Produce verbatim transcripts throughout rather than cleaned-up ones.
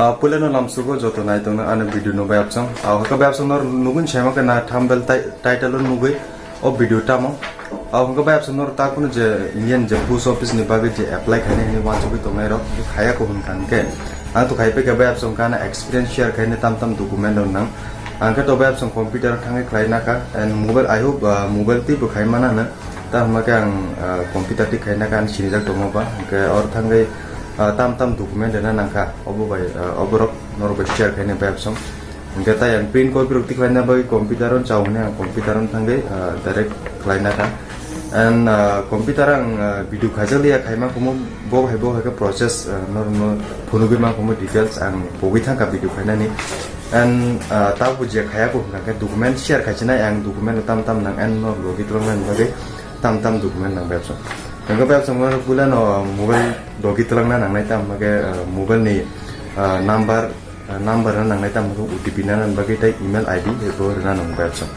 Ah, puilano lamsugo joto nai tongno ani video no bayapsong. Ah, hwnkhe bayapsong nor nugun sema khe na thumbnail tai-, title o nugui o video tamo. Ah, hwnkhe bayapsong nor ta kunu je Indian je post office ni bagwi je apply khainai hinwi wansugwi tongnai rok, bo khaya ko hwn kha hwnkhe. Ang to khai paikha bayapsong kana experience share khainai tam tam document rok nang. Ang khe to bayapsong computer thangwi khlai nakha and mobile, I hope, ah, mobile twi bo khai mana hwno. Ta hwnba khe ang, ah, computer twi khaina khe ang sinijak tongma ba, hwnkhe oro thangwi, ah, tam tam document rwna nangkha, obo bai, ah, oborok norok bai share khaina bai absong. Hwnkhe tai ang print copy rok tikhlaina bagwi computer on chao hwnwi ang computer on thangwi, ah, direct khlaina kha. And, ah, computer ang, ah, video khaijak liya khaima khumu bo hai bo hai khe process, ah, norokno phunugwi ma khumu details ang pogwi thangkha video khainani. And, ah, tabuk je khaya bo hwnkha khe document share khaichinai ang document tam tam nang and no logi twlangnani bagwi tam tam document nang bai absong. Hwnkhe bai absong no puila no mobile logi twlangna nangnai tam hwnkhe, ah, mobile ni, ah, number, ah, number na nangnai tam hwnkhe O T P na nang bagwi tei email I D bo rwna nang bai absong.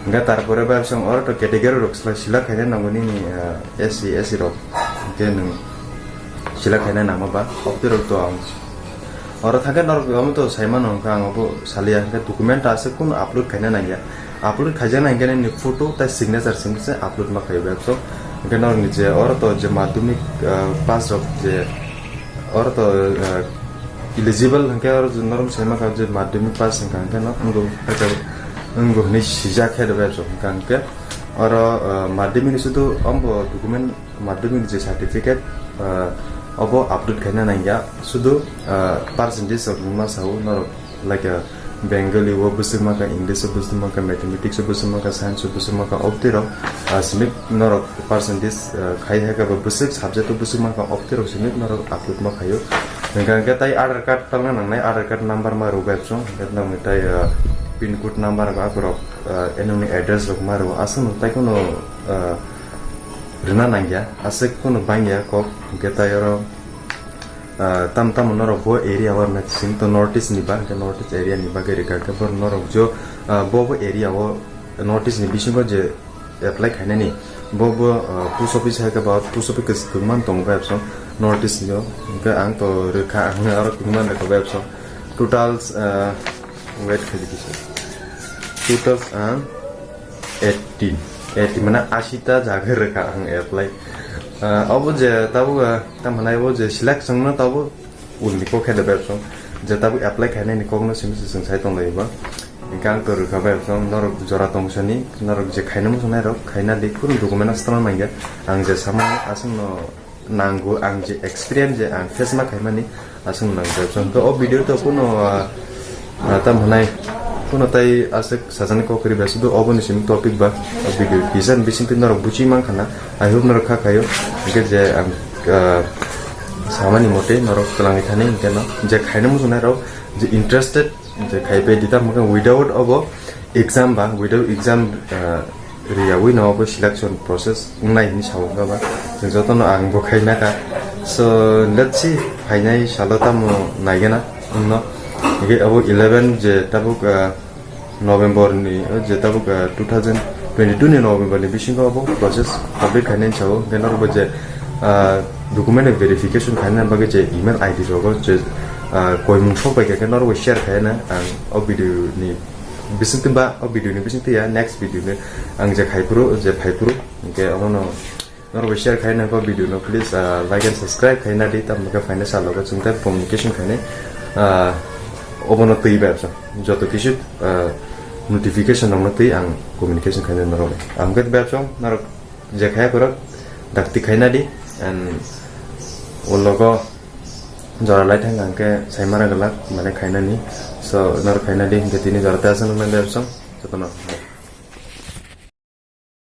Hwnkhe tarpore bai absong oro to category rok sila sila khaina nango nini, ah, S C, S C rok. Hwnkhe nwng sila khaina nangma ba, obtwi rok to ang Oro thangkhe norok omo to saimano hwnkha ang obo salia hwnkhe document aswk kunu upload khaina nangya. Upload khaijaknai hwnkhe nini photo tei signature simi se upload ma khaio website. Hwnkhe norokni je oro to je madhyamik, ah, pass rok je oro to, ah, eligible hwnkhe oro je norok saima kha je madhyamik pass hwnkha hwnkhe no wngwi, wngwi hwnwi sijak khe website hwnkha hwnkhe oro, ah, madhyamik ni sudu ombo document madhyamik je certificate, ah, obo upload khaina nangya, sudu, ah, percentage rok wngma sao norok, like, ah, Bengali o bwswk mankha, English o bwswk mankha, mathematics o bwswk mankha, science o bwswk mankha, obtwi rok, ah, simi norok percentage, ah, khai hai khe bo bwswk subject o bwswk mankha, obtwi rok simi norok upload ma khaio. Hwnkha hwnkhe tai Aadhaar card talna nangnai, Aadhaar card number ma rw bai chwng, hwnkhe nangni tai, ah, pin code number rok, aborok, ah, enoni address rok ma rw, aswk no tai kheno, ah, rwna nangya, aswk phano bangya kok, hwnkhe tai oro, ah, tam tamo norok bo area o rwna simi to North East ni ba, hwnkhe North East area ni bagwi rwkha, hwnkhe bo norok jo, ah, bo bo area o North East ni bisingo je apply khainani, bo bo, ah, post office hai khe ba post office kwbangma tongo bai absong North East ni o, hwnkhe ang to rwkha, ang aro kwbangma rwkha bai absong total, ah, wait khaidi kisa total ang eighty, eighty mane ashi ta jaga rwkha ang apply. Ah, obo je tabuk, ah, tamo hwnai bo je selection no tabuk ulni kok khe de bai absong. Je tabuk apply khainai ni kok no simi se chwng sai tong lai ba. Hwnkhe ang to rwkha bai absong norok jora tong sani, norok je khaina muchungnai rok khaina di, kunu document no swtang nangya. Ang je sama aswk no nango, ang je experience je ang face ma khaimani aswk nang bai absong. To o video to kunu, ah, ah, tam hwnai kunu tai aswk sajani kok kwrwi bai sudu oboni simi topic ba o video kisa ni bisingtwi norok buchi man khana. I hope norok kha khaio. Hwnkhe je ang, ah, samani mote norok twlangwi thani hwnkhe no je khaina muchungnai rok je interested je khai pai di tam hwnkhe without obo exam ba, without exam, ah, riyawi no obo selection process wngnai hinwi sao wngkha ba. Chwng jotono ang bo khaina kha. So, let's see, phainai salo tamo naigena wngno. Hwnkhe abo eleven je tabuk, ah, November ni, eh, je tabuk, ah, two thousand twenty-two ni November ni bisingo abo process complete khainai sao. Hwnkhe norok bo je, ah, document verification khaina bagwi je email I D rogo je, ah, koimung sok bai khe norok bo share khaina ang o video ni bisingtwi ba, o video ni bisingtwi ya, next video ni ang je khai phuru, je phai phuru, hwnkhe omono norok bai share khai nangkho video no, please, ah, like and subscribe khai nadi, tamo khe phaina salo khe chwng tei communication khainai, ah, obono twi bai absong. Joto kisu, ah, notification rokno twi ang communication khainai norok bai. Ang khe bai absong, norok je khaya kwrwk dakti khai nadi, and o logo jora lai thang ang khe saimara glak mane khainani. So, norok khainadi hwnkhe tini jora tei aswk nang bai absong. Jotono.